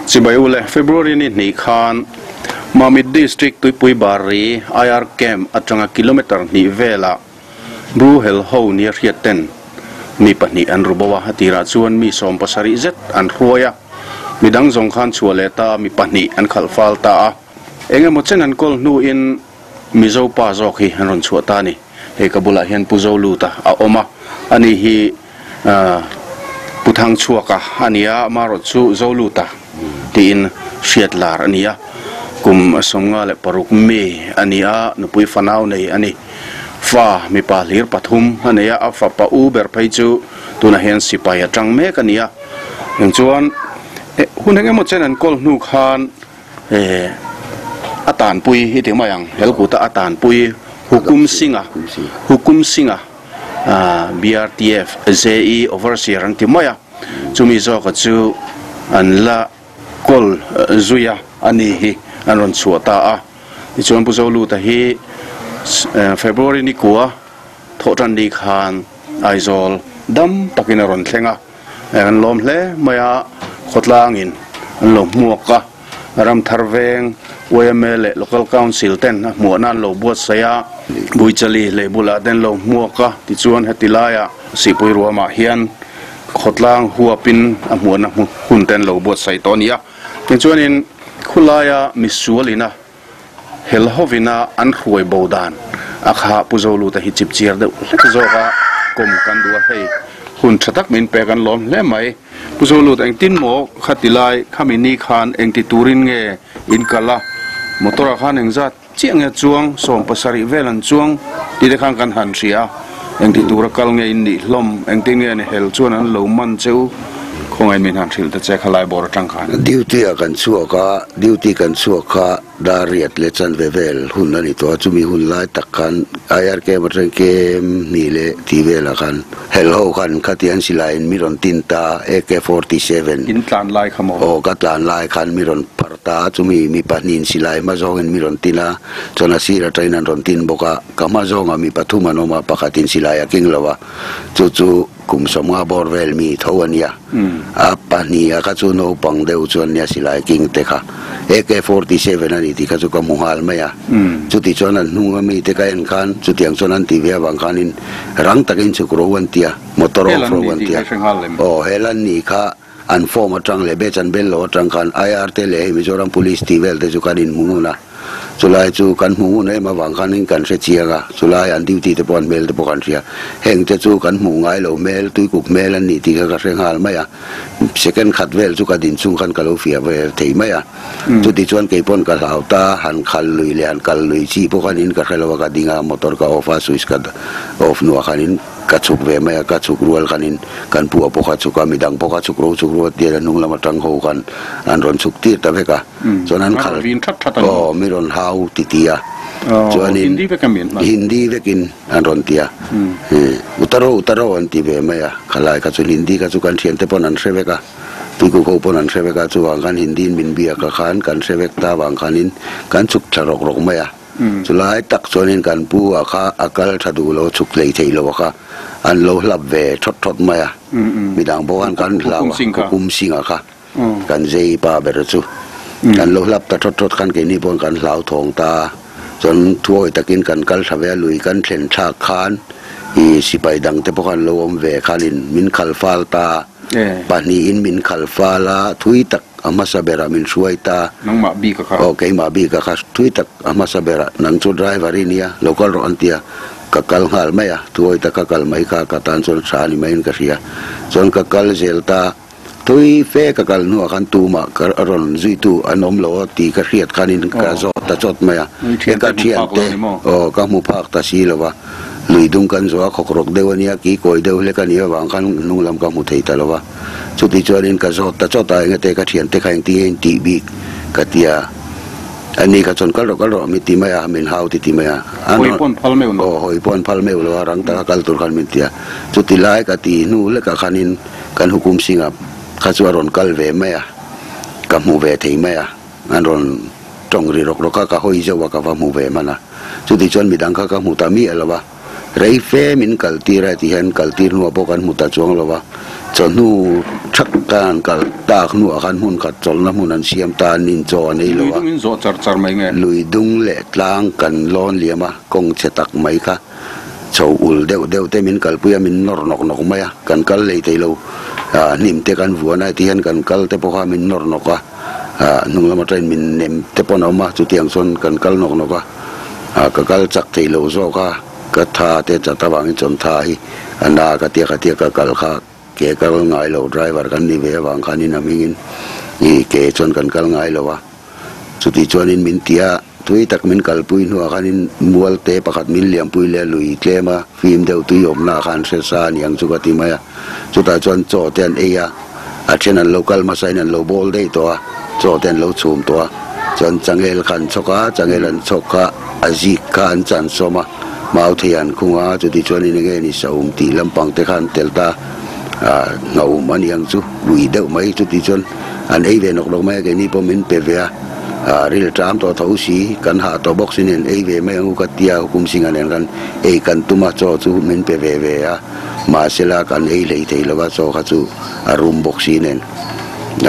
Chibai ule, February ni hnih khan Mamit District Tuipui Barri IR Camp atanga kilometre hnih velah Bru hel ho nia hriat ten mi pahnih an ru bo a, a tirah chuan mi 70 zet an hruai a, midang zawng khan chhuah leh ta mi pahnih an khalh fal ta a, eng emaw chen an kawl hnuin Mizo pa zawk hi an rawn chhuah ta a ni. Hei ka bulah hian Pu Zoluta a awm a, ani hi Pu Thangchhuaka a ni a, amaherawh chu Zoluta tiin hriat lar a ni a, kum 56 mi a ni a, nupui fanau nei a ni. Fa mipa hlir pathum a nei a, a fapa u ber phei chu tunah hian sipai a tang mek a ni a. Eng chuan hun eng emaw chen an kawl hnu khan a tanpui i ti mai ang, helkuta a tanpui Hukum Singh-a, Hukum Singh-a BRTF JE Overseer an ti mai a, chumi zawka chu an la kawl zui a, a ni hi an rawn chhuah ta a. Tichuan Pu Zoluta hi February ni kua thawhtan ni khan Aizawl dam takin a rawn thleng a. An lawm hle mai a, khawtlangin an lo hmuak a, Ramthar Veng, yma leh Local Council ten a hmuahna an lo buatsaih a, Buichali lei bulah te an lo hmuak a, tichuan heti laiah Sihpui ruamah hian khawtlang huapin a hmuahna hun te an lo buatsaih tawh a ni a. Tichuanin khulaia misualina Hel hovina an hruai bo dan a kha Pu Zoluta hi chip chiar deuh hlek zawk a kawm kan duh a, hei hun tha tak min pek an lawm hle mai. Pu Zolut engtin maw kha ti lai khami ni khan engti turin nge in kal a, motor ah khan engzat chiah nge chuang 70 vel an chuang tih te khan kan han hria a, engti tura kal nge in nih hlawm, engtin nge ni hel chuan an lo man che u. Khawngaih min han hrilh ta che kha lai bawr atang khan. Duty ah kan chhuak a, duty kan chhuak kha dar riat leh chanve vel hun a ni tawh a, chumi hun lai tak khan IRK atang kem hnih leh tih velah khan hel ho khan khatiang silaiin mi rawn tin ta AK 47. In tlan lai kha maw? Aw ka tlan lai khan mi rawn phar ta a, chumi mi pahnihin silai hma zawngin mi rawn tin a, chuan a sir atangin an rawn tin bawk a, ka hma zawngah mi pathum an awm a, pakhatin silai a keng lo a, chu chu. Kum 50 bawr vel mi tho a nia. A pahnih a kha chu naupang deuh chuan nia silai king te kha AK 47 a ni tih kha chu ka hmu nghal mai a. Chuti chuan an hnung a mi te ka en khan chutiang chuan an ti ve avang khanin rang takin chhuk ro an tia, motor off ro an tia. Aw he lan ni kha an form atang leh batch an bel lo atang khan IR te leh hei Mizoram Police tih vel te chu kan inhmu ngun a. Chulai chu kan hmu ngun em avang khanin kan hre chiang a, chulai an duty te pawh an hmel te pawh kan hria. Heng te chu kan hmuh ngai lo hmel, tuikuk hmel an nih tih kha ka hre nghal mai a. Second khat vel chu ka din chhung khan ka lo fiah ve thei mai a. Chuti chuan kei pawn ka hlau ta, han khal lui leh han kal lui chi pawh khanin ka hre lo a, ka ding a, motor ka off a, switch ka off hnuah khanin ka chhuk ve mai a, ka chhuk rual khanin kan pu a pawh kha chhuk a, midang pawh kha chhuk ro chhuk rual tir a, hnung lam atang ho khan an rawn chhuk tir ta vek a. Chuan an khal aw mi rawn hau ti ti a, chuanin Hindi vekin an rawn ti a, Utaro Utaro an ti ve mai a, khalai kha chu Hindi kha chu kan thiante pawn an hre vek a, tuikuk ho pawn an hre vek a, chuvang khan Hindi in min biak a khan kan hre vek ta vang khanin kan chhuk thla rawk rawk mai a, chulai tak chuanin kan pu ah kha a kal tha duh lo chhuk hlei theih lo a kha an lo hlap ve thawt thawt mai a, midang pawh khan kan hlau a, Hukum Singh a kha. Kan zei pa ber chu kan lo hlap ta thawt thawt khan keini pawn kan hlau thawng ta a, chuan thuawi takin kan kal thla ve a, lui kan thlen thlak khan ih sipai dang te pawh khan lo awm ve khanin min khal fal ta a, pahnihin min khal fal a, thui tak a hmasa berah min hruai ta. Nangmah bik a kha. Aw keimah bik a kha, thui tak a hmasa berah nang chu driver i nia, lo kal rawh an ti a, ka kal nghal mai a, thuawi taka kal mai kha ka tan chuan tha a ni maiin ka hria, chuan ka kal zel ta. Tui fe ka kal hnuah khan tumah ka rawn zuitu an awm lo a tih ka hriat khanin ka zawt ta chawt mai a. He ka thiante aw ka hmu phak ta si lo va, lui dung kan zawh a khawk rawk deuh a nia, ki kawi deuh hlek a nih avang khan hnung lam ka hmu thei ta lo va. Chuti chuanin ka zawt ta chawt a, engate ka thiante kha engtin nge in tih bik ka ti a. Ani kha chuan kal rawh kal rawh min ti mai a, min hau ti ti mai a. Hawi pawh an phal meuh lo. Aw hawi pawh an phal meuh lo a, rang taka kal tur khan min ti a. Chuti lai ka ti hnu hlekah khanin Kan hukum singa kha chu a rawn kal ve mai a, ka hmu ve thei mai a, an rawn tawng ri rawk rawk a, ka hawi zauh a, ka va hmu ve hman a. Chuti chuan midang kha ka hmu ta miah lo a, rei fe min kal tir a, tihian kal tir hnuah pawh kan hmu ta chuang lo a, Chawhnu thak kan han kal tak hnuah khan hmun khat chawlhna hmun an siam ta an in chaw an ei lo a. Lui dung in zawh char char mai nge? Lui dung leh tlang kan lawn liam a, kawng chhe tak mai kha chho ul deuh deuh te min kalpui a, min nawr nawk nawk mai a, kan kal lei thei lo. Hnim te kan vuan a, heti hian kan kal te pawh kha min nawr nawk a, hnung lam atangin min nem te pawh an awm a, chutiang chuan kan kal nawk nawk a, ka kal chak thei lo zawk a. Ka tha te chat avangin chuan tha hi a na ka tia ka tia ka kal kha ke kal ngai lo driver kan ni ve avang khanin a hmingin i ke chuan kan kal ngai lo a chuti chuanin min tia tui tak min kalpui hnuah khanin mual te pakhat min liampui leh lui tlem a fim deuh tui awmna khan hre sa a niang chu ka ti mai a chutah chuan chaw te an ei a a then an lo kal hmasa in an lo bawl daih tawh a chaw te an lo chhum tawh a chuan changel kha an chhawk a changel an chhawk kha a zik kha an chan sawm a mau thei an khung a chuti chuan in enge ni saum tih lampang te kha an tel ta ah hnawm a ni ang chu ui deuh mai chuti chuan an ei ve nawk nawk mai a keini pawh min pe ve a ah ril ṭam tawh tho si kan hah tawh bawk si nen ei ve mai ang u ka tia hukum singa nen khan ei kan tum a chaw chu min pe ve ve a. Mahsela kan ei hlei thei lova chaw kha chu a rum bawk si nen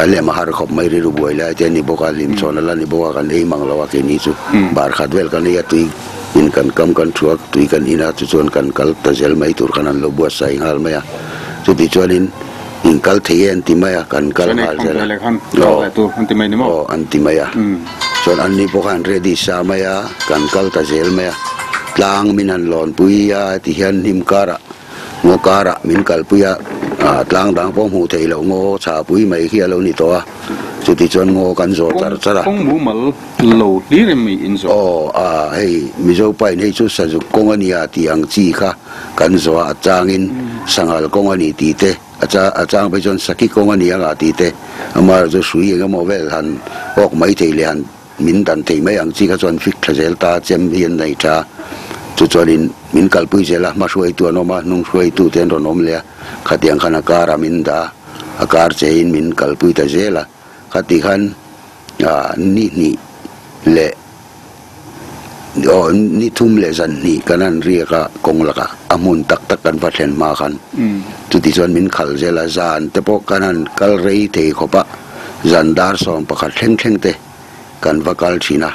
a lem a har khawp mai rilru buai lai te a ni bawk a, hlim chhawn a la ni bawk a, kan ei mang lo a keini chu bar khat vel kan ei a tui in kan kam kan thu a tui kan in a chu chuan kan kal ta zel mai tur khan an lo buatsaih nghal mai a chuti chuanin in kal thei e an ti mai a kan kal nghal zel a aw an ti mai a chuan an ni pawh khan ready sa mai a kan kal ta zel mai a tlang min han lawn pui a ti hian hnim karah Ngaw karah min kalpui a, tlang dang pawh hmuh theih loh ngaw chhahpui mai khi a lo ni tawh a, chuti chuan ngaw kan zawh char char a. Kawng mumal lo hlir em mai in zawh? Aw, a, hei Mizo pain hei chu Sazuk kawng a nia tih ang chi kha kan zawh a, a changin Sanghal kawng a ni tih te, a cha a chang phei chuan Saki kawng a ni anga tih te, amaherawh chu hrui eng emaw vel han awk mai thei leh han Min dan thei mai ang chi kha chuan fik tha zel ta chem hi an nei tha. Chu chuanin min kalpui zel a, hma hruaitu an awm a, hnung hruaitu te an rawn awm leh a, khatiang khan a kar a min dah a, a kar chein min kalpui ta zel a. Khati khan ah ni hnih leh aw ni thum leh zan hnih kan han riak a kawng lakah a hmun tak tak kan va thlen hma khan. Chuti chuan min khalh zel a, zan te pawh kan han kal rei thei khawp a. Zan dar sawm pakhat thleng thleng te kan va kal thin a,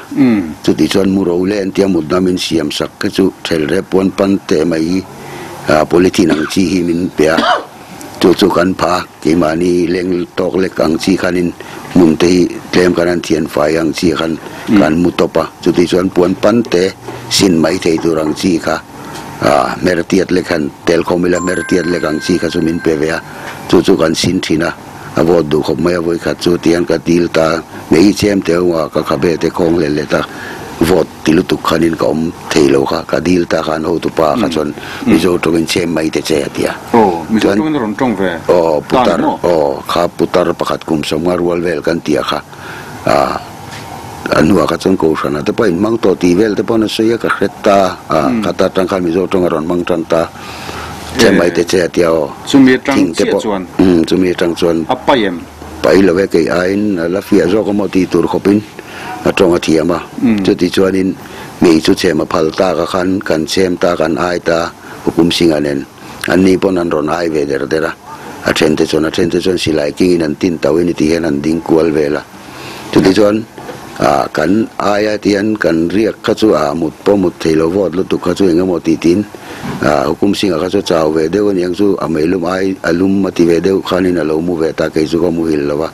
chutih chuan mu ro le entia mutna min siam sak te chu thel rep puan pan teh mai hi polythene ang chi hi min pe a, chu chu kan pha a, keimahni leng tawk lek ang chi khanin hmun te hi tlem kan han thian fai ang chi khan kan mu tawp a, chutih chuan puan pan te sin mai thei tur ang chi kha hmer tiat lek han tel khawm ila hmer tiat lek ang chi kha chu min pe ve a, chu chu kan sin thin a. A vote duh khawp mai a vawikhat chu tihian ka dil ta mei chem teh hunga ka khabe te khawng hlel leh ta vote ti lutuk khanin ka awm thei lo kha ka dil ta khan hotupa kha chuan Mizo tawngin chem mai te che a ti a. Aw Mizo tawngin a rawn tawng ve Aw putar aw kha putar pakhat kum sawmnga rual vel kan ti a kha ah a hnuah kha chuan kohhranah te pawh a inhmang tawh tih vel te pawh an sawi a ka hret ta a khata tang khan Mizo tawng a rawn hmang tan ta. Che mai te che a tia aw. Chumi atang chiah chuan. Umm chumi atang chuan. A pai em? Pai lo e kei aiin a la fiah zawk a maw tih tur khawpin a tawng a thiam a. Chuti chuanin mei chu chhem a phal tak a khan kan chhem ta kan ai ta hukum singa nen an ni pawn an rawn ai ve der der a. A then te chuan a then te chuan silai kingin an tin tauh in ti hian an ding kual vel a. Chuti chuan ah kan aia tihian kan riak kha chu ah mut pawh mut thei lo vawt lutuk kha chu eng emaw tih tiin ah hukum singa kha chu chau ve deuh aniang chu a meilum ai a lum a ti ve deuh khanin a lo mu ve ta kei chu ka muhil lo va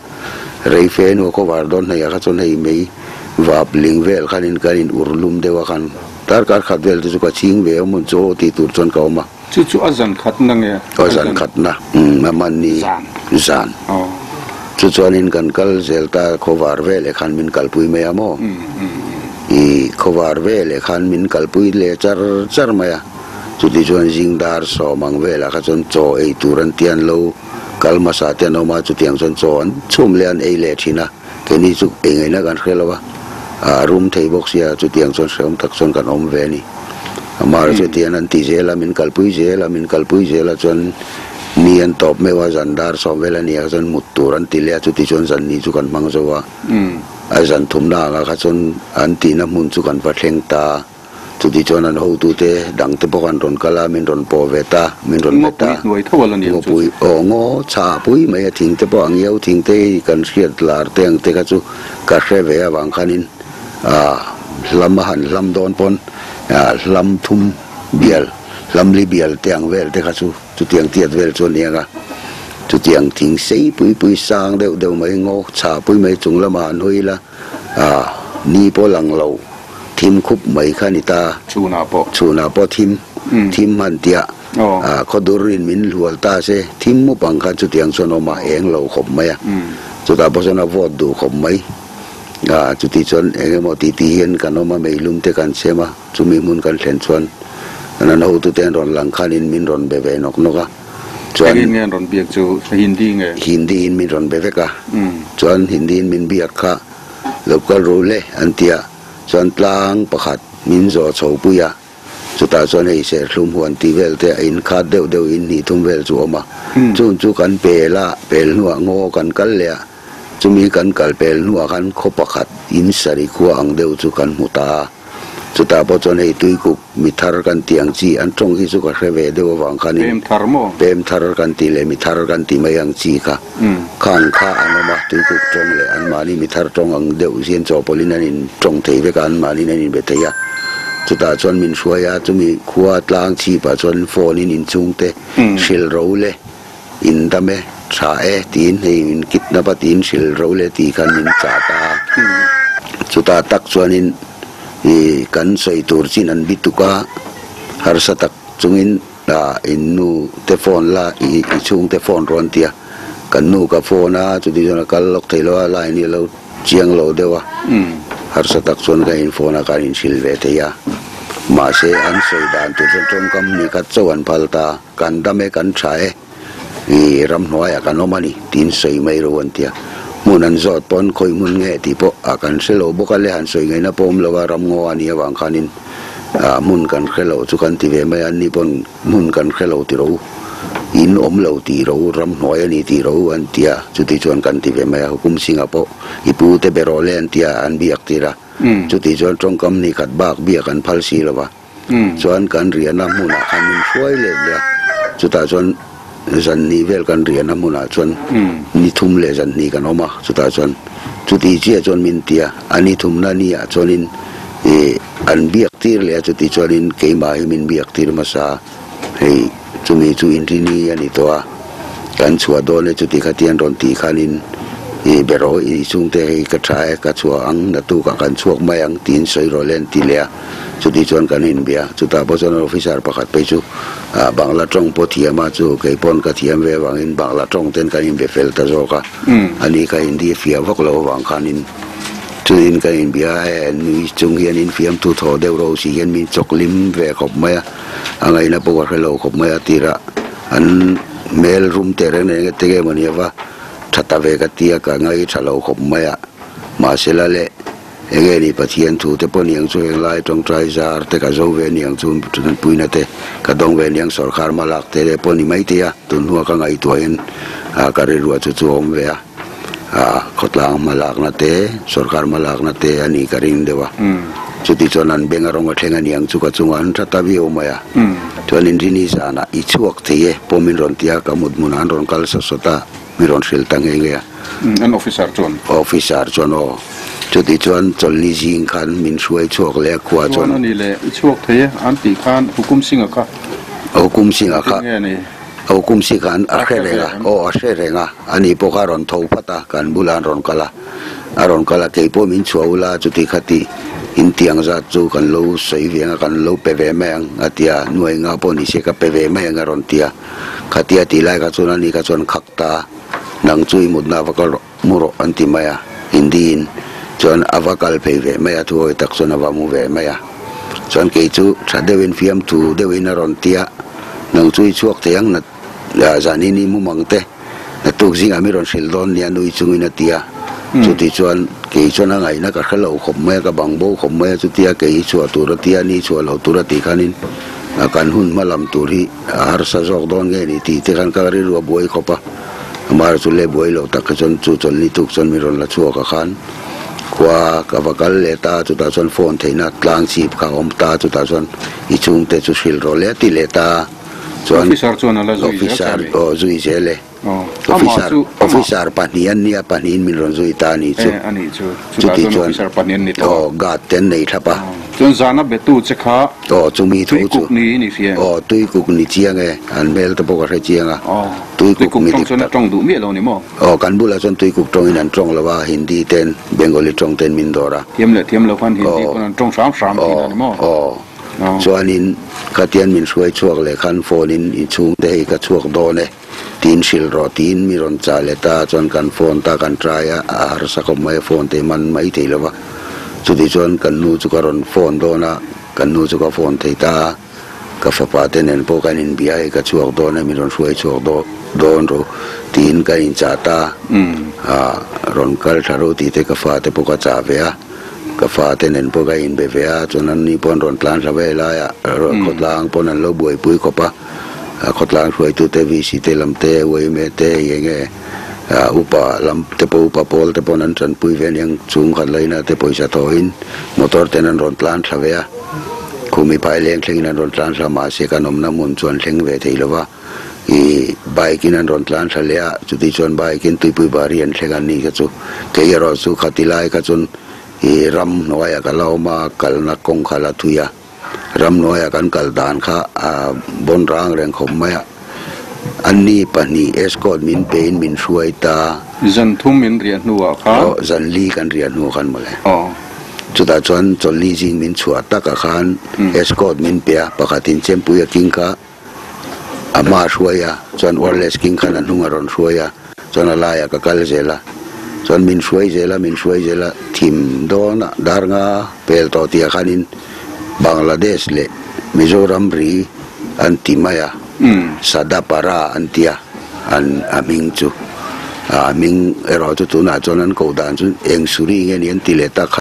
rei fe hnu a khawvar dawn hnaih ah kha chuan hei mei vap ling vel khanin kan in ur lum deuh a khan darkar khat vel te chu ka chhing ve awm chu aw tih tur chuan ka awm a. Chu chu a zan khatna nge? A zan khatna, umm a hmanni zan. Chu chuanin kan kal zel ta khawvar veleh khan min kalpui mai a maw? I khawvar veleh khan min kalpui leh char char mai a. Chuti chuan zing dar sawm ang velah kha chuan chaw ei tur an ti an lo kal hmasa te an awm a, chutiang chuan chaw an chhum leh an ei leh thin a. Keini chu ei ngaihna kan hre lo a, a rum thei bawk sia, chutiang chuan hrehawm tak chuan kan awm ve a ni. Amah chu tian an ti zel a, min kalpui zel a, min kalpui zel a chuan ni an tawp meuh a, zan dar sawm vel a nia chuan mut tur an ti leh a, chuti chuan zan ni chu kan hmang zo a, a zan thumna angah kha chuan an tihna hmun chu kan va thleng ta. Chutichuan an hotute dang te pawh an rawn kal a, min rawn pawh ve ta, min rawn be ta. Ngawpui hnuai tho a la ni ang chu. Ngawpui, aw ngaw chhah pui mai a, thing te pawh a ngiau thing te hi kan hriat lar te ang te kha chu ka hre ve avang khanin ah hlam a han hlam dawn pawn ah hlam thum bial, hlam li bial te ang vel te kha chu chutiang tiat vel chu a ni ang a. Chutiang thing sei pui pui sang deuh deuh mai ngaw chhah pui mai chung lamah han hawi ila ah ni pawh lang lo. Thim khup mai kha ni ta. Chhunah pawh. Chhunah pawh thim. Thim han tiah. Khawdur in min hlual ta se, thim mup ang khan chutiang chuan awm a, eng lo khawp mai a. Chutah pawh chuan a vote duh khawp mai. Chuti chuan eng emaw ti ti hian kan awm a, meilum te kan chhem a, chumi hmun kan thlen chuan an hotute an rawn lang khanin min rawn be ve nawk nawk a. Chuan. Engin nge an rawn biak chu? Hindi nge? Hindi in min rawn be vek a. Chuan Hindi in min biak kha. Lo kal ru hle an ti a, chuan tlang pakhat min zawh chho pui a, chutah chuan hei serthlum huan tih vel te a inkhat deuh deuh in hnih thum vel chu awm a, chung chu kan pel a, pel hnuah ngaw kan kal leh a, chumi kan kal pel hnuah khan khaw pakhat in sarih khua ang deuh chu kan hmu ta a. Chutah pawh chuan hei tuikuk mi thar kan tih ang chi, an tawng hi chu ka hre ve deuh avang khanin Pem thar maw? Pem thar kan tih leh mi thar kan tih mai ang chi kha khang kha an awm a, tuikuk tawng leh anmahni mi thar tawng ang deuh hian chawhpawlhin an in tawng thei vek a, anmahniin an inbe thei a. Chutah chuan min hruai a, chumi khua tlang chhipah chuan phone in inchhungte hrilh ro le, in dam e, tha e tiin hei min kidnap a tiin hrilh ro leh tih khan min chah ta a. Chutah tak chuanin ih kan sawi tur chin an bi tuk a, harsa tak chungin ah in nu te phone la ih i chhungte phone rawn tia kan nu ka phone a, chuti chuan a kal lawk thei lo a, line hi a lo chiang lo deuh a, harsa tak chuan ka in phone a kan inhrilh ve thei a, mahse an sawi dan tur chuan tawngkam hnih khat chauh an phal ta. Kan dam e, kan tha e, i ramhnuaiah kan awm a ni, tiin sawi mai ro an ti a. Hmun an zawt pawn khawi hmun nge tih pawh a kan hre lo bawk a, le han sawi ngaihna pawh awm lo a, ramngaw a nih avang khanin hmun kan hre lo chu kan ti ve mai a, anni pawn hmun kan hre lo ti ro, in awm lo tih ro, ramhnuai a ni tih ro an ti a, chuti chuan kan ti ve mai a, hukum singah pawh i pu te be rawh le an ti a, an biak tir a, chuti chuan tawngkam hnih khat bak biak an phal si lo va. Chuan kan riahna hmunah khan min hruai let leh a, chutah chuan zan hnih vel kan riahna hmunah chuan ni thum leh zan hnih kan awm a, chutah chuan chuti chiah chuan min ti a, a ni thumna ni ah chuanin ih an biak tir leh a, chuti chuanin keimah hi min biak tir hmasa a, hei chumi chu inrini a ni tawh a, kan chhuah dawn e chuti kha tian rawn tih khanin ih ber aw i chhungte hei ka tha e ka chhuah ang naktukah kan chhuak mai ang tiin sawi rawh le an ti leh a. Chuti chuan kan inbia, chutah pawh chuan officer pakhat phei chu Bangla tawng pawh thiam a, chu kei pawn ka thiam ve avangin Bangla tawng ten kan inbe fel ta zawk a, ani kha Hindi fiah vak lo avang khanin chutin kan inbia a, he nui chung hian infiam thu thaw deuh ro si hian min chawk lim ve khawp mai a, a ngaihna pawh ka hre lo khawp mai a, tirah an hmel rum teh reng reng enge emaw ni ava tha ta ve ka tia ka ngai tha lo khawp mai a, mahsela leh. Enge ni Pathian thu te pawh niang chu heng lai tawngtai zar te ka zo ve niang chu puina te ka dawng ve niang sawrkhar hmalak te leh pawh ni mai thei a, tun hnua ka ngaihtuahin ka rilruah chu chu a awm ve a, khawtlang hmalakna te sawrkhar hmalakna te a nih ka ring deuh a, chuti chuan an beng a rawng a thleng a niang chu ka chungah an tha ta viau mai a, chuan inrini zanah i chhuak thei e pawh min rawn ti a, ka mut hmunah an rawn kal sawt sawt a. Mi rawn hrilh ta nghe nghe a. An officer chuan? Officer chuan aw. Chuti chuan chawlhni zing khan min hruai chhuak leh a khua chuan. Chuan a ni le, i chhuak thei e, an tih khan Hukum Singh-a kha. Hukum Singh-a kha. Engtin nge ni? Hukum Singh khan a hre reng a, aw a hre reng a, ani pawh kha a rawn tho phat a, kan bulah an rawn kal a, a rawn kal a, kei pawh min chhuah ula chuti kha ti in tiang zat chu kan lo sawi ve ang a, kan lo pe ve mai ang a ti a, nuai nga pawh ni se ka pe ve mai ang a rawn ti a. Khatia tih lai kha chuan ani kha chuan khak ta a, nang chu i mutna a va kal rawh, mu rawh an ti mai a, Hindi-in chuan a va kal phei ve mai a, thuawi tak chuan a va mu ve mai a. Chuan kei chu tha deuhin fiamthu deuhin a rawn ti a, nang chu i chhuak thei ang na zanin i mu mang te, naktuk zingah mi rawn hrilh dawn nia nui chungin a ti a. Chuti chuan kei chuan a ngaihna ka hre lo khawp mai a, ka bang bo khawp mai a, chutia kei hi chhuah tur a ti a, ni chhuah lo tur a tih khanin kan hun hma lam tur hi a harsa zawk dawn nge ni tih te khan ka rilru a buai khawp a, amaherawhchu chu le buai lo tak kha chuan chu chawlhni tuk chuan min rawn la chhuak a khan Khua ka va kal leh ta, chutah chuan phone theihna tlang chhip kha a awm ta, chutah chuan i chhungte chu hrilh rawh le a ti leh ta. Chuan Officer chuan a la zui zel Officer ta mi? aw zui zel e. Aw, amah Officer chu amah. Officer pahnih an nia, pahnihin min rawn zui ta a nih chu. E, a nih chu. Chutah Chuti chuan chuan officer pahnih an ni tawh a. Aw, guard te an nei thlap a. Aw, chuan zana betu che kha Aw, chumi tho chu. Tuikuk ni ni hria em? Aw, tuikuk ni chiang e, an hmel te pawh ka hre chiang a. Aw, Tuikuk tuikuk mi tawng dik chuan a tak. tawng duh miah lo ni maw? Aw, kan bulah chuan tuikuk tawngin an tawng lo a, Hindi ten, Bengali tawng ten min dawr a. Thiam leh thiam lo khan Hindi Aw. pawn an tawng hram hram thin a ni maw? Aw, aw. Chuanin khatian min hruai chhuak leh khan phone in inchhungte hei ka chhuak dawn e tiin hrilh rawh tiin mi rawn chah leh ta chuan kan phone ta kan try a, a harsa khawp mai a phone te man mai thei lo va. Chuti chuan kan nu chu ka rawn phone dawn a, kan nu chu ka phone thei ta a, ka fapa te nen pawh kan inbia hei ka chhuak dawn e min rawn hruai chhuak dawn rawh tiin ka inchah ta a, rawn kal tha rawh tih te ka fate pawh ka chah ve a. Ka fate nen pawh ka inbe ve a, chuan an ni pawh an rawn tlan thla ve lai a, khawtlang pawn an lo buaipui khawp a, khawtlang hruaitute VC te lam te, YMA te hei enge upa lam te pawh upa pawl te pawn an tanpui ve aniang chhungkhat laina te pawisa thawhin motor ten an rawn tlan thla ve a, khumi phaileng thlengin an rawn tlan thla mahse kan awmna hmun chu an thleng ve thei lo va. I bike in an rawn tlan thla leh a, chuti chuan bike in tuipui bari an thleng an ni kha chu. Kei erawh chu khati lai kha chuan i ram hnuaiah ka la awm a, kalna kawng kha la thui a. Ram hnuaiah kan kal dan kha a bawn rang reng khawp mai a. Anni pahnih escort min pein min hruai ta. Zan thum min riah hnuah khan. Aw, zan li kan riah hnuah khan mawle. Aw. Chutah chuan chawlhli zing min chhuah takah khan escort min pe a, pakhatin chempui a king kha. A hma a hruai a, chuan wireless king khan a hnung a rawn hruai a, chuan a laiah ka kal zel a, chuan min hruai zel a, min hruai zel a, thim dawn a dar nga pel tawh tihah khanin Bangladesh leh Mizoram ri an ti mai a, Sadapara an ti a, an a hming chu, a hming erawh chu tunah chuan an koh dan chu eng suri nge ni an ti leh tak kha.